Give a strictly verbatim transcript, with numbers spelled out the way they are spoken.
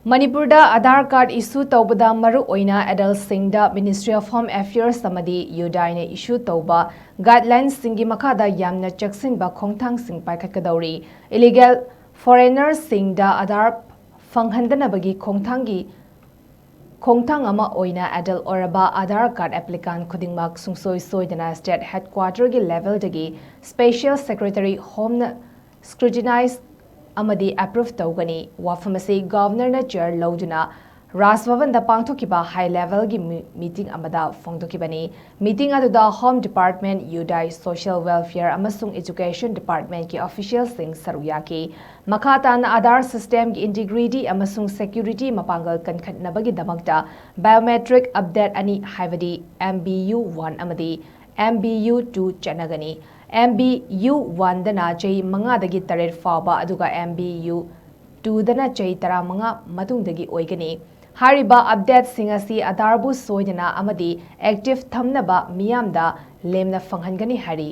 ꯃꯅꯤꯄꯨꯔꯗ ꯑꯥꯙꯥꯔ ꯀꯥꯔꯗ ꯏꯁꯨ ꯇꯧꯕꯗ ꯃꯔꯨ ꯑꯣꯏꯅ ꯑꯦꯗꯜꯁꯤꯡꯗ Ministry of Home Affairs ꯑꯃꯗꯤ ꯌꯨꯗꯥꯏꯅ ꯏꯁꯨ ꯇꯧꯕ ꯒꯥꯏꯗꯂꯥꯏꯟꯁꯤꯡꯒꯤ ꯃꯈꯥꯗ ꯌꯥꯝꯅ ꯆꯦꯛꯁꯤꯟꯕ ꯈꯣꯡꯊꯥꯡꯁꯤꯡ ꯄꯥꯏꯈꯠꯀꯗꯧꯔꯤ꯫ ꯏꯂꯤꯒꯦꯜ ꯐꯣꯔꯦꯅꯔꯁꯤꯡꯗ ꯑꯥꯙꯥꯔ ꯐꯪꯍꯟꯗꯅꯕꯒꯤ ꯈꯣꯡꯊꯥꯡꯒꯤ ꯈꯣꯡꯊꯥꯡ ꯑꯃ ꯑꯣꯏꯅ ꯑꯦꯗꯜ ꯑꯣꯏꯔꯕ ꯑꯥꯙꯥꯔ ꯀꯥꯔꯗ ꯑꯦꯄ꯭ꯂꯤꯀꯥꯟ ꯈꯨꯗꯤꯡꯃꯛ ꯁꯨꯡꯁꯣꯏ ꯁꯣꯏꯗꯅ ꯁ꯭ꯇꯦꯠ ꯍꯦꯗꯀ꯭ꯋꯥꯇꯔꯒꯤ ꯂꯦꯚꯦꯜꯗꯒꯤ ꯁ꯭ꯄꯦꯁꯤꯌꯦꯜ ꯁꯦꯀ꯭ꯔꯦꯇꯔꯤ ꯍꯣꯝꯅ ꯁ꯭ꯀ꯭ꯔꯨꯇꯤꯅꯥꯏꯖ ꯑꯃꯗꯤ ꯑꯦꯄ꯭ꯔꯨꯚ ꯇꯧꯒꯅꯤ꯫ ꯋꯥꯐꯝ ꯑꯁꯤ ꯒꯚꯔꯅꯔꯅ ꯆꯦꯌꯔ ꯂꯧꯗꯨꯅ ꯔꯥꯖ ꯚꯕꯟꯗ ꯄꯥꯡꯊꯣꯛꯈꯤꯕ ꯍꯥꯏ ꯂꯦꯚꯦꯜꯒꯤ ꯃꯤ-, ꯃꯤꯇꯤꯡ ꯑꯃꯗ ꯐꯣꯡꯗꯣꯛꯈꯤꯕꯅꯤ꯫ ꯃꯤꯇꯤꯡ ꯑꯗꯨꯗ ꯍꯣꯝ ꯗꯤꯄꯥꯔꯠꯃꯦꯟ, ꯌꯨꯗꯥꯏ, ꯁꯣꯁꯤꯌꯦꯜ ꯋꯦꯜꯐꯤꯌꯔ ꯑꯃꯁꯨꯡ ꯑꯦꯖꯨꯀꯦꯁꯟ ꯗꯤꯄꯥꯔꯠꯃꯦꯟꯀꯤ ꯑꯣꯐꯤꯁꯤꯌꯦꯜꯁꯤꯡ ꯁꯔꯨꯛ ꯌꯥꯈꯤ꯫ ꯃꯈꯥ ꯇꯥꯅ ꯑꯥꯙꯥꯔ ꯁꯤꯁꯇꯦꯝꯒꯤ ꯏꯟꯇꯤꯒ꯭ꯔꯤꯇꯤ ꯑꯃꯁꯨꯡ ꯁꯦꯀ꯭ꯌꯨꯔꯤꯇꯤ ꯃꯄꯥꯡꯒꯜ ꯀꯟꯈꯠꯅꯕꯒꯤꯗꯃꯛꯇ ꯕꯥꯏꯑꯣꯃꯦꯇ꯭ꯔꯤꯛ ꯑꯞꯗꯦꯠ ꯑꯅꯤ, ꯍꯥꯏꯕꯗꯤ ꯑꯦꯝ ꯕꯤ ꯌꯨ ꯋꯥꯟ ꯑꯃꯗꯤ ꯑꯦꯝ ꯕꯤ ꯌꯨ ꯇꯨ ꯆꯠꯅꯒꯅꯤ꯫ ꯑꯦꯝ ꯕꯤ ꯌꯨ ꯋꯥꯟꯗꯅ ꯆꯍꯤ ꯃꯉꯥꯗꯒꯤ ꯇꯔꯦꯠ ꯐꯥꯎꯕ, ꯑꯗꯨꯒ ꯑꯦꯝ ꯕꯤ ꯌꯨ ꯇꯨꯗꯅ ꯆꯍꯤ ꯇꯔꯥꯃꯉꯥ ꯃꯇꯨꯡꯗꯒꯤ ꯑꯣꯏꯒꯅꯤ꯫ ꯍꯥꯏꯔꯤꯕ ꯑꯞꯗꯦꯠꯁꯤꯡ ꯑꯁꯤ ꯑꯥꯙꯥꯔꯕꯨ ꯁꯣꯏꯗꯅ ꯑꯃꯗꯤ ꯑꯦꯛꯇꯤꯚ ꯊꯝꯅꯕ ꯃꯤꯌꯥꯝꯗ ꯂꯦꯝꯅ ꯐꯪꯍꯟꯒꯅꯤ ꯍꯥꯏꯔꯤ꯫